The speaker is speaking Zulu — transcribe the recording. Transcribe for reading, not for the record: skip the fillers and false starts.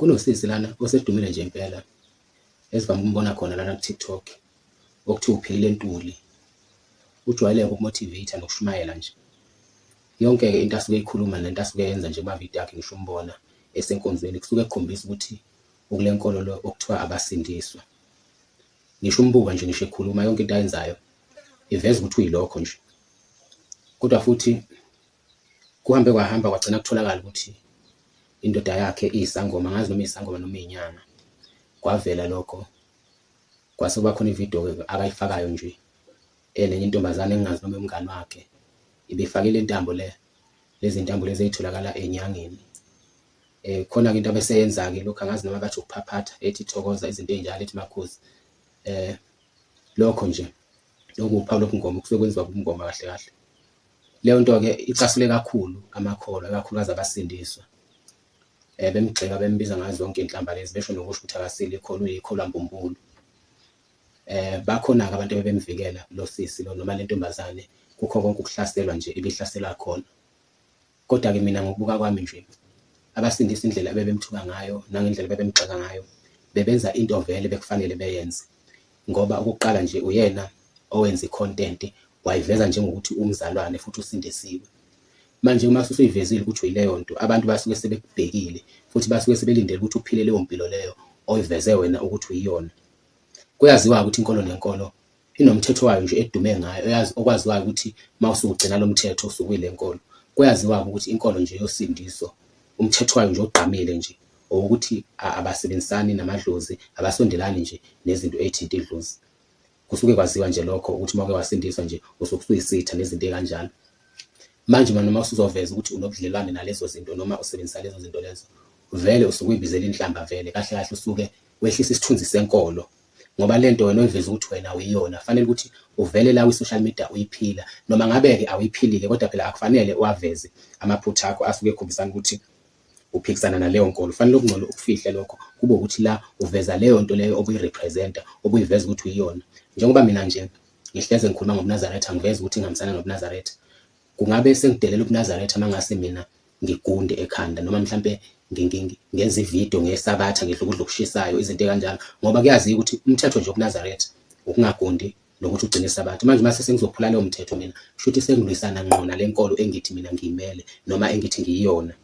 Kunosisi lana osedumile nje impela esivame ukumbona khona lana ku-TikTok okuthiwa uPhilile Ntuli. Ujwayele uku-motivate-a nokushumayela nje. Yonke-ke into asuke eyikhuluma nento asuke eyenza nje kumavidiyo akhe ngisho umbona esenkonzweni kusuke kukhombisa ukuthi ukule nkolo lo okuthiwa abasindiswa. Ngisho umbuka nje ngisho ekhuluma yonke into ayenzayo iveza ukuthi uyilokho nje. Kodwa futhi Kuhambe kwahamba kwagcina kutholakala ukuthi indoda yakhe iyisangoma, angazi noma iyisangoma noma iyinyanga. Kwavela lokho kwase kuba khona ividiyo-ke akayifakayo nje enenye intombazane engingazi noma umngani wakhe, ibifakile intambo le, lezi ntambo lezi ey'tholakala ey'nyangeni. Khona-ke into abeseyenza-ke lokhu angazi noma bathi ukuphaphatha ethi thokoza izinto ey'njalo ethi makhosi. Lokho nje okuwuphawu lobungoma kusuke kwenziwa ubungoma kahle kahle. Leyo nto-ke icasule kakhulu amakholwa, ikakhulukazi abasindiswa. Bemgxeka bembiza ngazo zonke iy'nhlamba lezi, besho nokusho ukuthi akasilo ikholwa, uyikholwa mbumbulu. Bakhona-ke abantu ebebemvikela lo sisi lo noma le ntombazane kukho konke ukuhlaselwa nje ibihlaselwa khona. Kodwa-ke mina ngokubuka kwami nje, abasindisi indlela ebebemthuka ngayo nangendlela ebebemgxeka ngayo, bebenza into vele bekufanele beyenze ngoba okokuqala nje uyena owenza i-content wayiveza njengokuthi umzalwane futhi usindisiwe. Manje uma usuyivezile ukuthi uyileyo nto, abantu basuke sebekubhekile futhi basuke sebelindele ukuthi uphile leyo mpilo leyo oyiveze wena ukuthi uyiyona. Kuyaziwa-ke ukuthi inkolo nenkolo inomthetho wayo nje edume ngayo oyazi okwaziwayo ukuthi uma usuwugcina lo mthetho usuke uyile nkolo. Kuyaziwa-ke ukuthi inkolo nje yosindiso umthetho wayo nje ogqamile nje owokuthi abasebenzisani namadlozi, abasondelani nje nezinto ey'thinta idlozi. Kusuke kwaziwa nje lokho ukuthi uma uke wasindiswa nje usuke usuyisitha nezinto ey'kanjalo. Manje uma noma usuzoveza ukuthi unobudlelwane nalezo zinto noma usebenzisa lezo zinto lezo, vele usuke uyibizela inhlamba vele, kahle kahle usuke wehlisa isithunzi senkolo. Ngoba lento wena oyiveza ukuthi wena uyiyona fanele ukuthi uvele la kwi-social media uyiphila noma ngabe-ke awuyiphilile kodwa phela akufanele uwaveze amaphutha akho asuke ekhombisana ukuthi uphikisana naleyo nkolo. Fanele okungcono ukufihle lokho kube ukuthi la uveza leyo nto leyo obuyi-represent-a obuyiveza ukuthi uyiyona. Njengoba mina nje ngihleze ngikhuluma ngobuNazaretha ngiveza ukuthi ngihambisana nobuNazaretha. Kungabe sengidelela ubuNazaretha mangase mina ngigunde ekhanda noma mhlampe ngenze ividiyo ngeSabatha ngidla ukudla okushisayo izinto ey'kanjalo ngoba kuyaziwa ukuthi umthetho nje wobuNazaretha ukungagundi nokuthi ugcine iSabatha. Manje mase sengizophula lowo mthetho mina shuthi sengilwisana ngqo nale nkolo engithi mina ngiyimele noma engithi ngiyiyona.